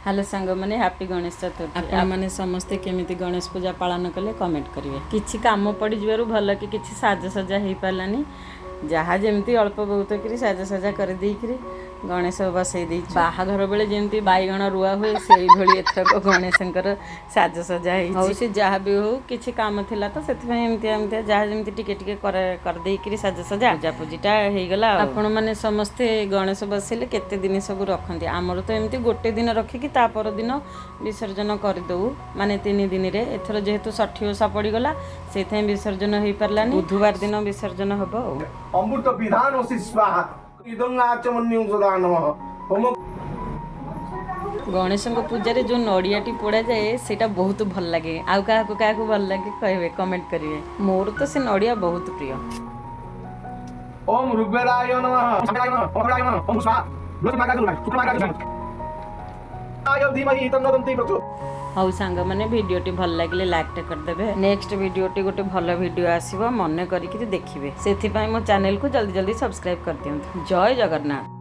Hello ସାଙ୍ଗମାନେ, happy Ganesh Chaturthi. ଆପଣମାନେ ସମସ୍ତେ କେମିତି ଗଣେଶ ପୂଜା ପାଳନ କଲେ, କମେଣ୍ଟ କରିବେ। କିଛି କାମ ପଡ଼ିଯିବାରୁ ଭଲ କି କିଛି ସାଜସଜା ହେଇପାରିଲାନି। ଯାହା ଯେମିତି ଅଳ୍ପ ବହୁତ କରି ସାଜସଜା କରିଦେଇକିରି ଗଣେଶ ବସେଇ ଦେଇଛୁ। ବାହାଘର ବେଳେ ଯେମିତି ବାଇଗଣ ରୁଆ ହୁଏ, ସେଇଭଳି ଏଥରକ ଗଣେଶଙ୍କର ସାଜସଜା ହେଇଛି। ହଉ, ସେ ଯାହା ବି ହଉ, କିଛି କାମ ଥିଲା ତ ସେଥିପାଇଁ ଏମିତି ଏମିତି ଯାହା ଯେମିତି ଟିକେ ଟିକେ କରିଦେଇକିରି ସାଜସଜା, ପୂଜାପୂଜିଟା ହେଇଗଲା। ଆଉ ଆପଣମାନେ ସମସ୍ତେ ଗଣେଶ ବସେଇଲେ କେତେ ଦିନ ସବୁ ରଖନ୍ତି? ଆମର ତ ଏମିତି ଗୋଟେ ଦିନ ରଖିକି ତା ପରଦିନ ବିସର୍ଜନ କରିଦେଉ, ମାନେ 3 ଦିନରେ। ଏଥର ଯେହେତୁ ଷଠି ଓଷା ପଡ଼ିଗଲା, ସେଇଥିପାଇଁ ବିସର୍ଜନ ହେଇପାରିଲାନି। ବୁଧବାର ଦିନ ବିସର୍ଜନ ହବ। ଆଉ ଅମୃତ ପିଧାନୋସି ସ୍ୱାହା ଇଦଂ ଆଚମନ୍ୟୁ ସଦା ନମଃ ହୋମ। ଗଣେଶଙ୍କ ପୂଜାରେ ଯେଉଁ ନଡ଼ିଆଟି ପୋଡ଼ାଯାଏ, ସେଇଟା ବହୁତ ଭଲ ଲାଗେ। ଆଉ କାହାକୁ କାହାକୁ ଭଲ ଲାଗେ, କହିବେ, କମେଣ୍ଟ କରିବେ। ମୋର ତ ସେ ନଡ଼ିଆ ବହୁତ ପ୍ରିୟ। ଓମ୍ ଋଗ୍ବେଦାୟ ନମଃ, ଓମ୍ ନମଃ, ଓମ୍ ସ୍ୱାହା ବୃହସ୍ପତି ଧୀମହି ତନ୍ନୋ ଦନ୍ତି ପ୍ରଚୋଦୟାତ୍। ହଉ ସାଙ୍ଗମାନେ, ଭିଡ଼ିଓଟି ଭଲ ଲାଗିଲେ ଲାଇକ୍ଟେ କରିଦେବେ। ନେକ୍ସଟ ଭିଡ଼ିଓଟି ଗୋଟେ ଭଲ ଭିଡ଼ିଓ ଆସିବ, ମନେ କରିକିରି ଦେଖିବେ। ସେଥିପାଇଁ ମୋ ଚ୍ୟାନେଲକୁ ଜଲ୍ଦି ଜଲ୍ଦି ସବସ୍କ୍ରାଇବ୍ କରିଦିଅନ୍ତୁ। ଜୟ ଜଗନ୍ନାଥ।